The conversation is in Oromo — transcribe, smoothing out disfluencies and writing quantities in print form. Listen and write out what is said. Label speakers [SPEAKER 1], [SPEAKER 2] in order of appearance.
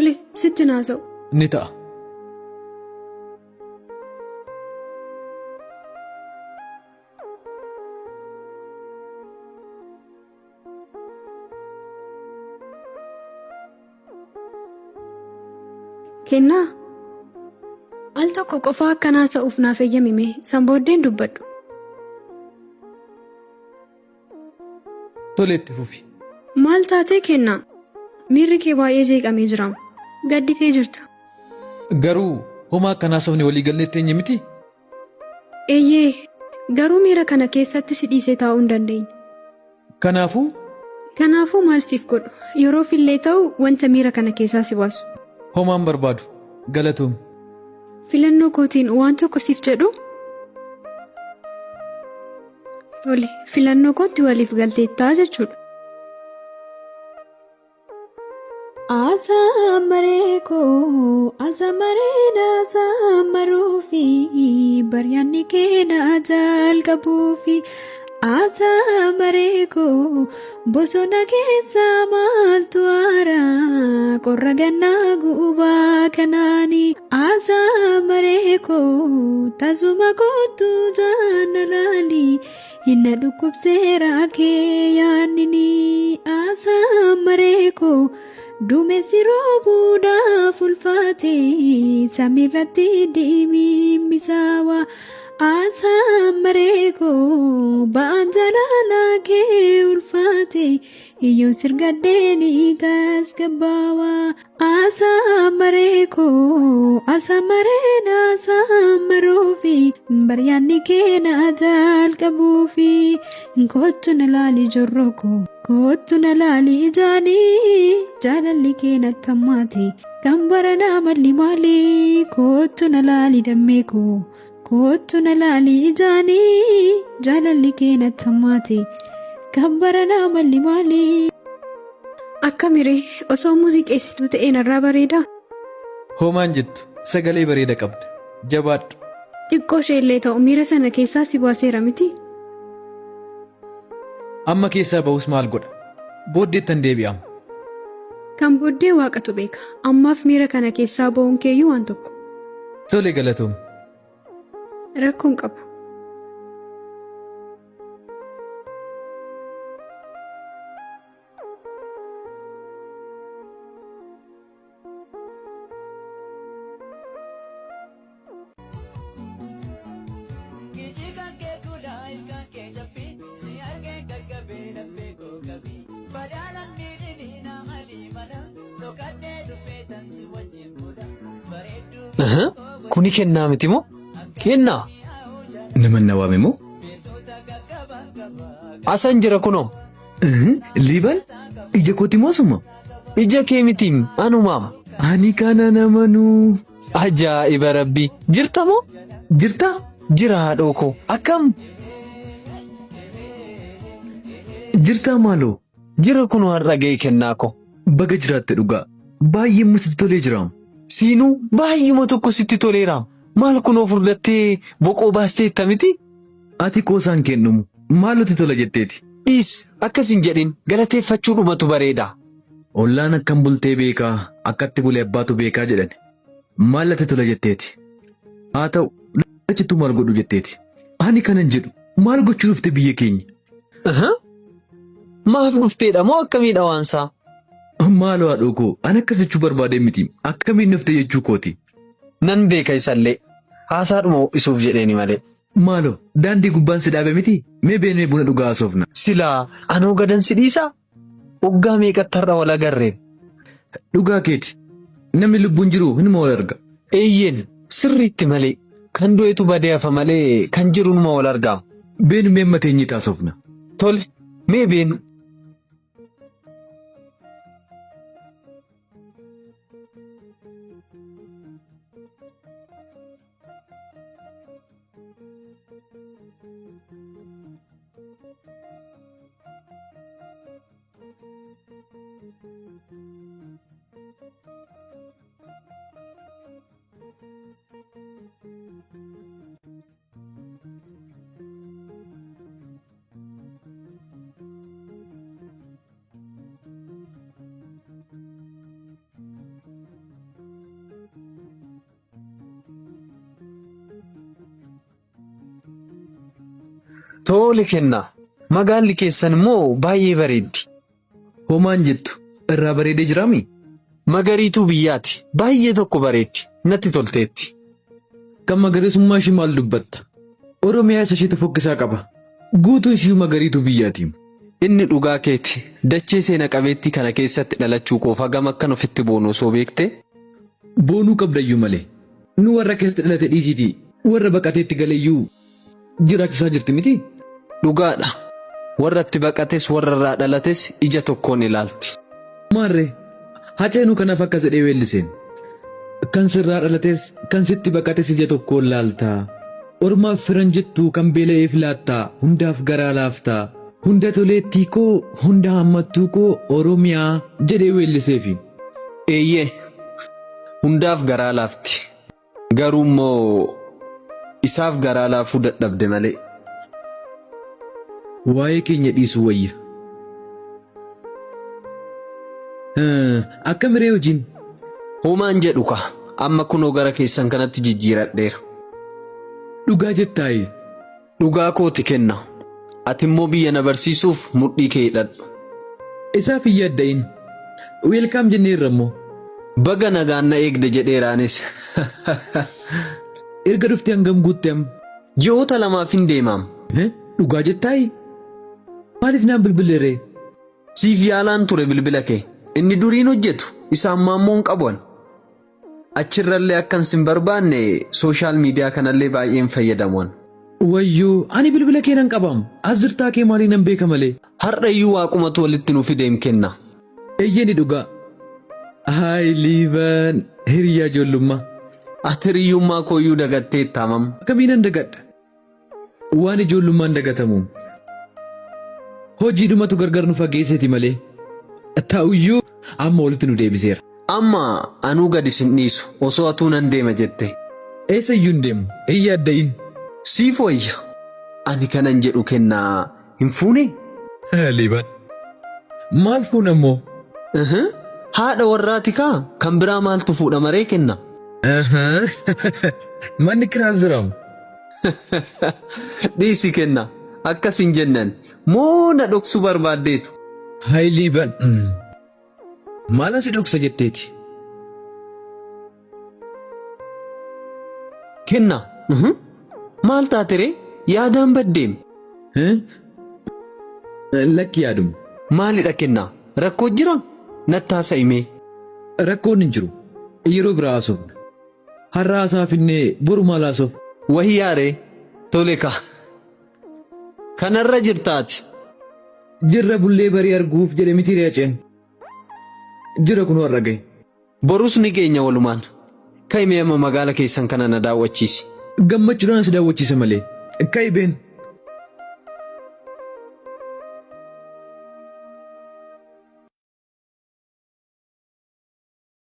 [SPEAKER 1] Tole, sitti naasa'u.
[SPEAKER 2] Ni ta'a.
[SPEAKER 1] Kennaa? Al tokko qofaa akkan haasa'uuf naaf eeyyami mee san booddeen dubbadhu.
[SPEAKER 2] Tole itti fufi.
[SPEAKER 1] Maal taatee kennaa? Miirri kee baay'ee jeeqamee jira. Gadditee jirta.
[SPEAKER 2] Garuu homaa akkan haasofne walii gallee teenye miti?
[SPEAKER 1] Eeyyee, garuu miira kana keessatti si dhiisee taa'uu hin dandeenye.
[SPEAKER 2] Kanaafuu?
[SPEAKER 1] Kanaafuu maal siif godhu? Yeroof illee ta'u wanta miira kana keessaa si baasu.
[SPEAKER 2] Homaan barbaadu. Galatoomi.
[SPEAKER 1] Filannoo kootiin waan tokko siif jedhu? Tole, filannoo kootti waliif galteettaa jechuudha. Asamaree koo asamareen asamaruufi baryaanni keena jalqabuufi asamaree koo bosona keessa maaltu aara qorra gannaa gubaa kanaani asamaree koo tasuma kootu jaana laali Inna dhukkubseera kee yaannini asamaree koo duumessi roobuudhaaf ulfaate samiirratti dimimmisaawa asamaree koo ba'aan jaalala kee ulfaate iyyoon sirgadhee ni tasgabbaawa Asamaree koo asamareen asamaruufi baryaanni keena jalqabuufi kottu na laali jorroo koo kottu na laali ijaanii jaalalli kee natti hammaate kan baranaa malli maali kottu na laali dammee koo kottu na laali ijaanii jaalalli kee natti hammaate kan baranaa malli maali. Akkamiree osoo muuziqeessituu ta'ee narraa bareedaa?
[SPEAKER 2] Homaan jettu sagalee bareeda qabda. Jabaadhu.
[SPEAKER 1] Xiqqoo ishee illee ta'u miira sana keessaa si baaseera miti?
[SPEAKER 2] Amma keessaa ba'us maal godha? Booddeettan deebi'am.
[SPEAKER 1] Kan booddee waaqatu beeka. Ammaaf miira kana keessaa ba'uun keeyyuu waan tokko.
[SPEAKER 2] Tole galatoomi.
[SPEAKER 1] Rakkoon qabu.
[SPEAKER 3] Kuni kennaa miti moo? Kennaa?
[SPEAKER 2] Nama na waame moo?
[SPEAKER 3] Asan jira kunoo.
[SPEAKER 2] Liiban ija kooti moo suma?
[SPEAKER 3] Ija kee mitiim anumaam.
[SPEAKER 2] Ani kana namanuu.
[SPEAKER 3] Ajaa'iba rabbii. Jirta moo?
[SPEAKER 2] Jirtaa?
[SPEAKER 3] Jira haadhoo koo. Akkam?
[SPEAKER 2] Jirtaa maaloo?
[SPEAKER 3] Jira kunoo har'a ga'e kennaa koo.
[SPEAKER 2] Baga jiraatte dhugaa. Baay'ee immoo sitti tolee jiraam.
[SPEAKER 3] Siinuu baay'uma tokko sitti toleeraam. Maal kunoo furdattee boqoo baasteetta miti?
[SPEAKER 2] Ati qoosaan kee hin dhumu. Maaltu tola jetteeti?
[SPEAKER 3] Dhiis akkas hin jedhin galateeffachuu dhumatu bareeda.
[SPEAKER 2] Ollaan akkam bultee beekaa akkatti bule abbaatu beekaa jedhan. Maal natti tola jetteeti? Haa ta'u lachittuu maal godhu jetteeti? Ani kanan jedhu maal gochuu dhufte biyya keenya?
[SPEAKER 3] Maaf dhufteedha moo akkamiidha waansaa?
[SPEAKER 2] Maaloo haadhoo koo ani akkas jechuu barbaadee miti akkamiin dhufte jechuu kooti.
[SPEAKER 3] Nan beeka isallee haasaadhuma ho'isuuf jedheeni malee.
[SPEAKER 2] Maaloo daandii gubbaan si dhaabe miti mee beenee buna dhugaa haasofna.
[SPEAKER 3] Silaa anoo gadan si dhiisaa? Waggaa meeqatti har'a wal agarre?
[SPEAKER 2] Dhugaa keeti. Namni lubbuun jiru hinuma wal arga.
[SPEAKER 3] Eeyyeen sirriitti malee kan du'etu badee hafa malee kan jiru numa wal argaama.
[SPEAKER 2] Beenu mee amma teenyee taasofna.
[SPEAKER 3] Tole mee beenu. Tole kennaa. Magaalli keessan immoo baay'ee bareeddi.
[SPEAKER 2] Homaan jettu irraa bareedee jiraami?
[SPEAKER 3] Magariituu biyyaati. Baay'ee tokko bareeddi. Natti tolteetti.
[SPEAKER 2] Kan magariisummaa ishii maal dubbatta? Oromiyaa isa isheetu fokkisaa qaba. Guutuu ishii magariituu biyyaati.
[SPEAKER 3] Inni dhugaa keeti. Dachee seena qabeettii kana keessatti dhalachuu koof hagam akkan ofitti boonu osoo beektee?
[SPEAKER 2] Boonuu qabdayyuu malee. Nu warra keessatti dhalate dhiisiitii warra baqateetti galeyyuu jiraachisaa jirti miti?
[SPEAKER 3] Dhugaadha. Warra itti baqates warra irraa dhalates ija tokkoon ilaalti.
[SPEAKER 2] Maarree, Haceenuu kanaaf akkas jedhee weelliseen. Kan sirraa dhalates kan sitti baqates ija tokkoon laaltaa. Ormaaf firan jettuu kan beela'eef laattaa hundaaf garaa laaftaa. Hunda toleettii koo hunda hammattuu koo Oromiyaa jedhee weelliseefi.
[SPEAKER 3] Eeyyee, hundaaf garaa laafti. Garuu immoo isaaf garaa laafuu dadhabde malee.
[SPEAKER 2] Waa'ee keenya dhiisuu wayya. Akkam ree hojiin?
[SPEAKER 3] Homaan jedhu ka amma kunoo gara keessan kanatti jijjiiradheera.
[SPEAKER 2] Dhugaa jettaayi?
[SPEAKER 3] Dhugaa kooti kenna. Ati immoo biyya na barsiisuuf mudhii kee hidhadhu.
[SPEAKER 2] Isaaf hin yaadda'in. Welcome jenneerra immoo.
[SPEAKER 3] Baga nagaan na eegde jedheera anis.
[SPEAKER 2] Erga dhuftee hangam guutte amma?
[SPEAKER 3] Ji'oota lamaaf hin deemaam.
[SPEAKER 2] Dhugaa jettaayi? Maaliif naan bilbille ree?
[SPEAKER 3] Siif yaalaan ture bilbila kee. Inni duriin hojjetu isa ammaa immoo hin qabu ani. Achirrallee akkan sin barbaanne social media kanallee baay'ee hin fayyadamu an.
[SPEAKER 2] Wayyoo ani bilbila kee nan qabaam. As jirtaa kee maalii nan beeka malee.
[SPEAKER 3] Har'a iyyuu waaqumatu walitti nu fideem kenna.
[SPEAKER 2] Eeyyeni dhugaa. Haay Liiban hiriyaa ijoollummaa.
[SPEAKER 3] Ati hiriyyummaa kooyyuu dagatteetta mam.
[SPEAKER 2] Akkamiinan dagadha? Waan ijoollummaan dagatamu. Hojiidhumatu gargar nu fageesseeti malee. Ta'uyyuu amma walitti nu deebiseera.
[SPEAKER 3] Amma anuu gadi sin dhiisu osoo atuu nan deema jettee.
[SPEAKER 2] Eessa iyyuu hin deemu hin yaadda'in.
[SPEAKER 3] Siif wayya. Ani kanan jedhu kennaa hin fuunee?
[SPEAKER 2] Liiban. Maal fuuna immoo?
[SPEAKER 3] Uhum. Haadha warraati kaa kan biraa maaltu fuudha maree kenna?
[SPEAKER 2] Manni kiraas jiraam.
[SPEAKER 3] Dhiisi kenna. Akkas hin jennan. Moo na dhoksuu barbaaddeetu?
[SPEAKER 2] Hay Liiban. Maalan si dhoksa jetteeti?
[SPEAKER 3] Kenna. Maal taateree? Yaadaan baddeem.
[SPEAKER 2] Lakki yaaduma.
[SPEAKER 3] Maalidha kenna? Rakkoo jira? Natti haasa'i mee.
[SPEAKER 2] Rakkoon hin jiru. Yeroo biraa haasofna. Har'a haasaa finnee boru maal haasofna?
[SPEAKER 3] Wahi yaaree. Tole kaa. Kanarra jirta ati.
[SPEAKER 2] Jirra bullee barii arguuf jedhe mitiiree Haceen. Jira kunoo har'a gahe.
[SPEAKER 3] Borus ni geenya walumaan. Ka'i mee amma magaala keessan kana na daawwachiisi.
[SPEAKER 2] Gammachuudhaan si daawwachiisa malee. Ka'i been.